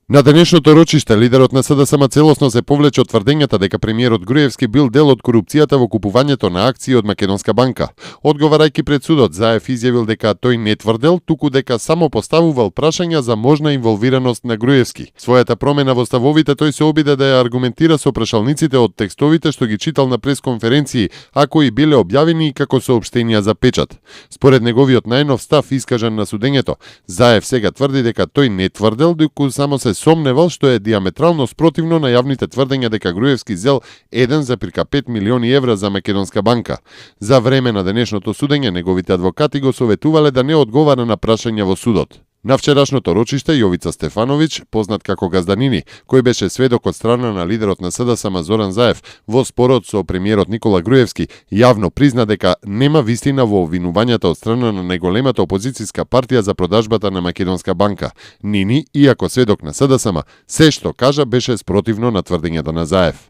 На денешното рочиште, лидерот на СДСМ целосно се повлече од тврдењата дека премиерот Груевски бил дел од корупцијата во купувањето на акции од Македонска банка. Одговарајќи пред судот, Заев изјавил дека тој не тврдел, туку дека само поставувал прашања за можна инволвираност на Груевски. Својата промена во ставовите тој се обиде да ја аргументира со прашалниците од текстовите што ги читал на пресконференции, а кои биле објавени и како соопштенија за печат. Според неговиот најнов став искажан на судењето, Заев сега тврди дека тој не тврдел, доку само се сомневал, што е диаметрално спротивно на јавните тврдења дека Груевски зел 1,5 милиони евра за Македонска банка. За време на денешното судење, неговите адвокати го советувале да не одговара на прашања во судот. На вчерашното рочиште Јовица Стефановиќ, познат како Газданини, кој беше сведок од страна на лидерот на СДСМ Зоран Заев во спорот со премиерот Никола Груевски, јавно призна дека нема вистина во обвинувањата од страна на најголемата опозицијска партија за продажбата на Македонска банка. Нини, иако сведок на СДСМ, се што кажа беше спротивно на тврдењата на Заев.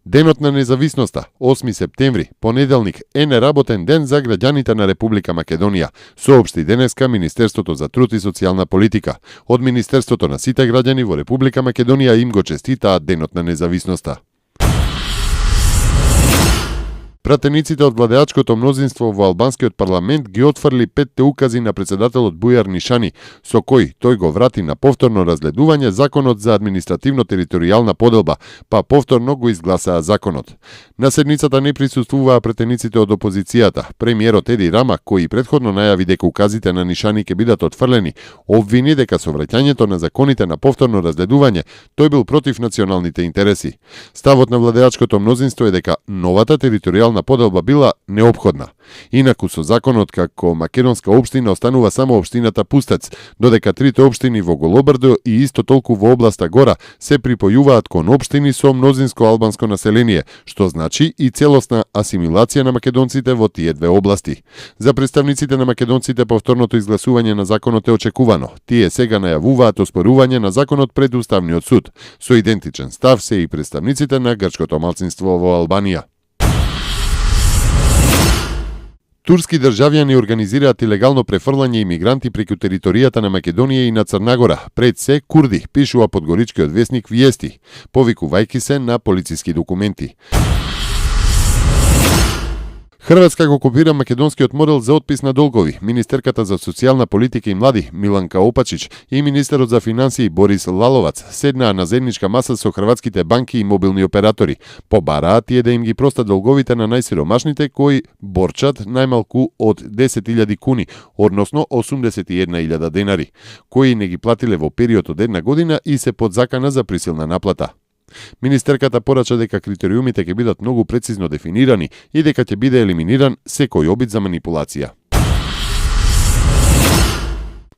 Денот на независноста, 8 септември, понеделник, е неработен ден за граѓаните на Република Македонија, соопшти денеска Министерството за труд и социјална политика. Од Министерството на сите граѓани во Република Македонија им го честитаат Денот на независноста. Пратениците од владеачкото мнозинство во албанскиот парламент ги отфрли 5 укази на председателот Бујар Нишани, со кој тој го врати на повторно разгледување законот за административно-територијална поделба, па повторно го изгласаа законот. На седницата не присуствуваа пратениците од опозицијата. Премиерот Еди Рама, кој предходно најави дека указите на Нишани ќе бидат отфрлени, обвини дека со враќањето на законите на повторно разгледување, тој бил против националните интереси. Ставот на владеачкото мнозинство е дека новата територијална поделба била неопходна. Инаку со законот како македонска општина останува само општината Пустец, додека трите општини во Голобрдо и исто толку во областа Гора се припојуваат кон општини со мнозинско албанско население, што значи и целосна асимилација на македонците во тие две области. За представниците на македонците повторното изгласување на законот е очекувано. Тие сега најавуваат оспорување на законот пред Уставниот суд. Со идентичен став се и представниците на грчкото малцинство во Албанија. Турски државјани организираат илегално префрлање имигранти преку територијата на Македонија и на Црна Гора, пред се курди, пишува подгоричкиот весник Виести, повикувајќи се на полициски документи. Хрватска го копира македонскиот модел за отпис на долгови. Министерката за социјална политика и млади Миланка Опачич и министерот за финансии Борис Лаловац седнаа на заедничка маса со хрватските банки и мобилни оператори. Побараа тие да им ги простат долговите на најсиромашните кои борчат најмалку од 10.000 куни, односно 81.000 денари, кои не ги платиле во период од една година и се под закана за присилна наплата. Министерката порача дека критериумите ќе бидат многу прецизно дефинирани и дека ќе биде елиминиран секој обид за манипулација.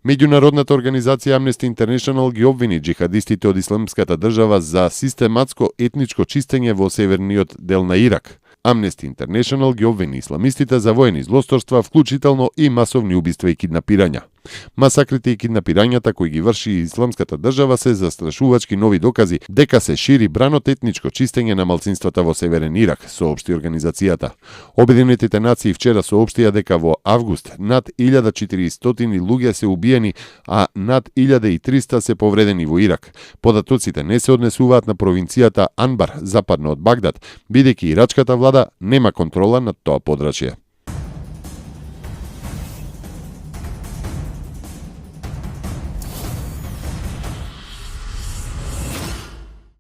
Меѓународната организација Amnesty International ги обвини джихадистите од Исламската држава за систематско етничко чистење во северниот дел на Ирак. Amnesty International ги обвини исламистите за воени злосторства, вклучително и масовни убиства и киднапирања. Масакрите и киднапирањата кои ги врши Исламската држава се застрашувачки нови докази дека се шири бранот етничко чистење на малцинствата во Северен Ирак, соопшти организацијата. Обединетите нации вчера соопштија дека во август над 1400 луѓе се убиени, а над 1300 се повредени во Ирак. Податоците не се однесуваат на провинцијата Анбар, западно од Багдад, бидејќи ирачката влада нема контрола над тоа подрачје.